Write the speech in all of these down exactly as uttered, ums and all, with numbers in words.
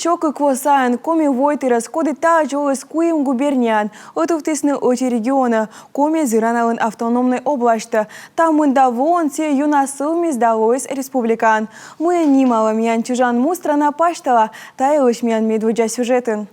Сё кык во сайын Коми войтырӧс, коді таӧдз оліс куим губернияын, ӧтувтісны ӧти регионӧ, Коми зыраналӧн автономнӧй обласьтӧ. Та мында воӧн сійӧ ёна сӧвмис да лоис республикаӧн. Мыйӧн нималӧ миян чужан му страна пасьтала, та йылысь миян медводдза сюжетын.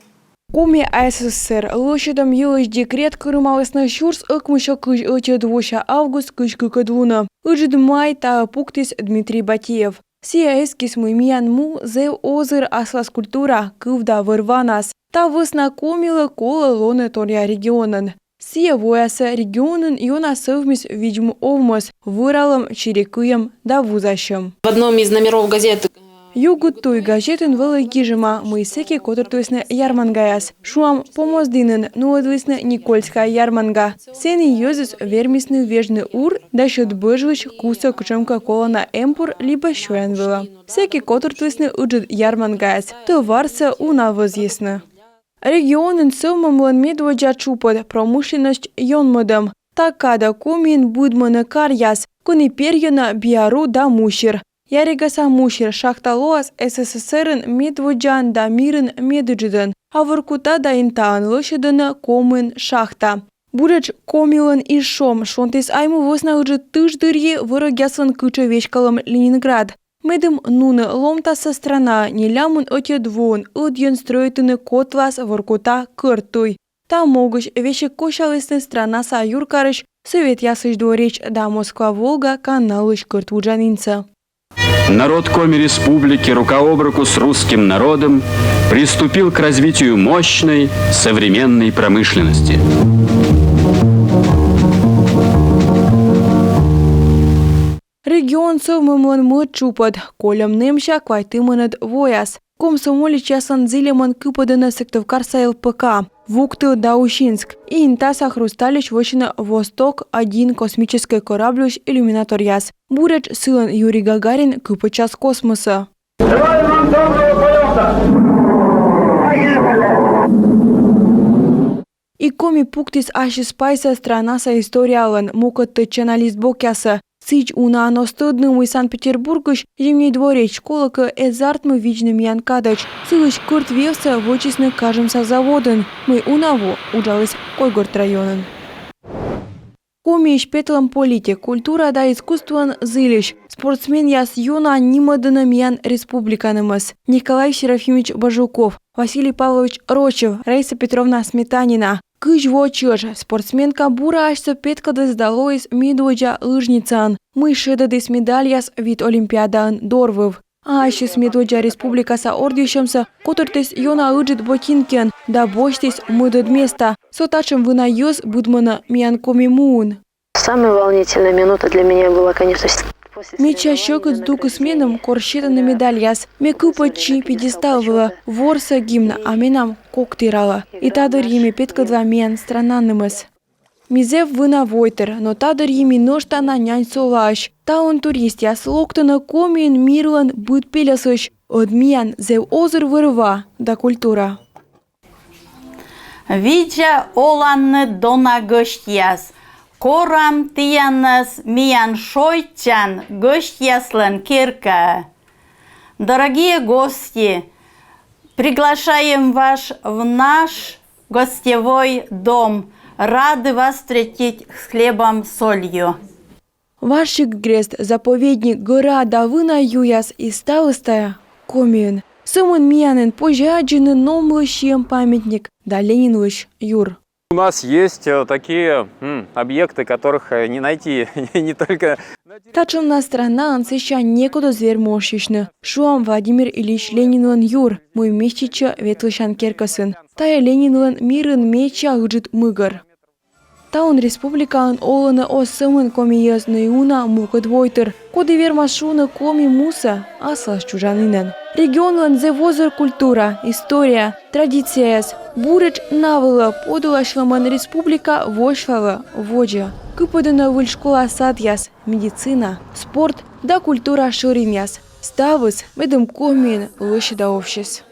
Коми АССР лӧсьӧдӧм йылысь декрет кырымалісны сюрс ӧкмыссё кызь ӧтиӧд вося август кызь кыкӧд лунӧ. Ыджыд май таӧ пуктіс Дмитрий Батиев. Сійӧ эскис, мый миян му зэв озыр аслас культура, кыв да вӧр-ванас. Та вӧсна Комилы колӧ лоны торъя регионӧн. Сійӧ воясӧ регионын ёна сӧвмис видз-му овмӧс: вӧралӧм, чири кыйӧм да вузасьӧм. В одном из номеров газеты Югыд туй газетын вӧлі гижӧма, мый сэки котыртлісны ярмангаяс. Шуам, Помӧсдінын нуӧдлісны Никольская ярманга. Сэні йӧзыс вермисны вежны ур да сьӧд бӧжлысь кусӧ кутшӧмкӧ колана эмпур либӧ сёян вылӧ. Сэки котыртлісны ыджыд ярмангаяс, тӧварсӧ уна вӧзйисны. Регионын сӧвмӧмлӧн медводдза тшупӧд — промышленность ёнмӧдӧм. Та кадӧ Комиын быдмӧны каръяс, кӧні перйӧны биару да мусир. Яригаса мусир шахта лоас СССР-ын медводдзаӧн да мирын медыджыдӧн, а Воркута да Интаын лӧсьӧдӧны комиӧн шахта. Буретш Комилӧн изшом шонтіс Айму вӧсна Ыджыд тыш дырйи вӧрӧгъяслӧн кытшӧ веськалӧм Ленинград. Медым нуны ломтасӧ странаӧ, нелямын ӧтиӧд воын ӧдйӧн стрӧитны котлас Воркута кӧрт туй. Та могысь весиг косялісны странаса юркарысь, Советъясысь дворец да Москва-Волга каналысь кӧрт вуджанінсӧ. Народ Коми Республики рука об руку с русским народом приступил к развитию мощной современной промышленности. Регион сӧвмӧмлӧн мӧд тшупӧд, кольӧм нэмся квайтымынӧд вояс. Комсомолечьяслӧн зільӧмӧн кыпӧдӧны Сыктывкарса ЛПК, Вуктыл да Усинск. И Интаса Хрустальысь вӧчӧны «Восток один» космическӧй корабльлысь иллюминаторъяс. Буретш сылӧн Юрий Гагарин кыпӧдчас космосӧ. Желаю вам доброго полёта! И Коми пуктіс ассьыс пайсӧ странаса историялӧн мукӧд тӧдчана листбокъясӧ. Сідз, унаӧн оз тӧдны, мый Санкт-Петербургысь Зимнӧй дворец, колӧкӧ, эз артмы видзны миян кадӧдз. Сылысь кӧрт вевсӧ вӧчисны кажӧмса заводын, мый уна во уджаліс Койгорт районын. Комиысь петлӧм политик, культура да искусствоӧн зільысь, спортсменъяс ёна нимӧдӧны миян республиканымӧс. Николай Серафимович Бажуков, Василий Павлович Рочев, Раиса Петровна Сметанина. Кызь во чӧж спортсменка бура асьсӧ петкӧдліс да лоис медводдза лыжницаӧн, мый шедӧдіс медальяс вит Олимпиадаын дорвыв. А ассьыс медводдза республикаса ордйысьӧмсӧ котыртіс ёна ыджыд ботинкиӧн да босьтіс мӧдӧд места. Со татшӧм вына йӧз быдмӧны миян Коми муын. Самая волнительная минута для меня была, конечно, с- после Медся соревнований сьӧкыд на здукыс Нагорном меным, кор сетӧны медальяс. Ме кыпӧдчи пьедестал вылӧ, ворсӧ гимн, а менам кок тіралӧ. И та дырйи ме петкӧдла миян странанымӧс. Ми зэв вына войтыр, но та дырйи ми нӧшта на нянь солаӧсь. Талун туристъяс локтӧны Комиын мирлӧн быд пельӧсысь. Ӧд миян зэв озыр вӧр-ва да культура. Видза оланныд, дона гӧсьтъяс! Корам тіянӧс миян шойччан гӧсьтъяслӧн керкаӧ. Дорогие гости, приглашаем вас в наш гостевой дом. Рады вас встретить с хлебом, солью. Важ сикт-грезд, заповедник, гӧра да вына юяс и ставыс тайӧ Комиын. Сӧмын миянын позьӧ аддзыны Номлы сиӧм памятник да Ленинлысь юр. У нас есть э, такие м, объекты, которых э, не найти не только на территории. Татшӧм на странаын, сэсся некод оз вермы ошйысьны. Шуам, Владимир Ильич Ленинлӧн юр, мый меститчӧ ветлысян керкӧсын. Тайӧ Ленинлӧн мирын медся ыджыд мыгӧр. Талун республикаын олӧны оз сӧмын коми йӧз, но и уна мукӧд войтыр, коді вермас шуны коми мусӧ аслас чужанінӧн. Регионлӧн зэв озыр культура, история, традицияяс. Буретш на вылӧ подуласьлӧмӧн республика восьлалӧ водзӧ. Кыпӧдӧны выль школа-садъяс, медицина, спорт да культура шӧринъяс. Ставыс, медым Комиын лӧсьӧдаовсис.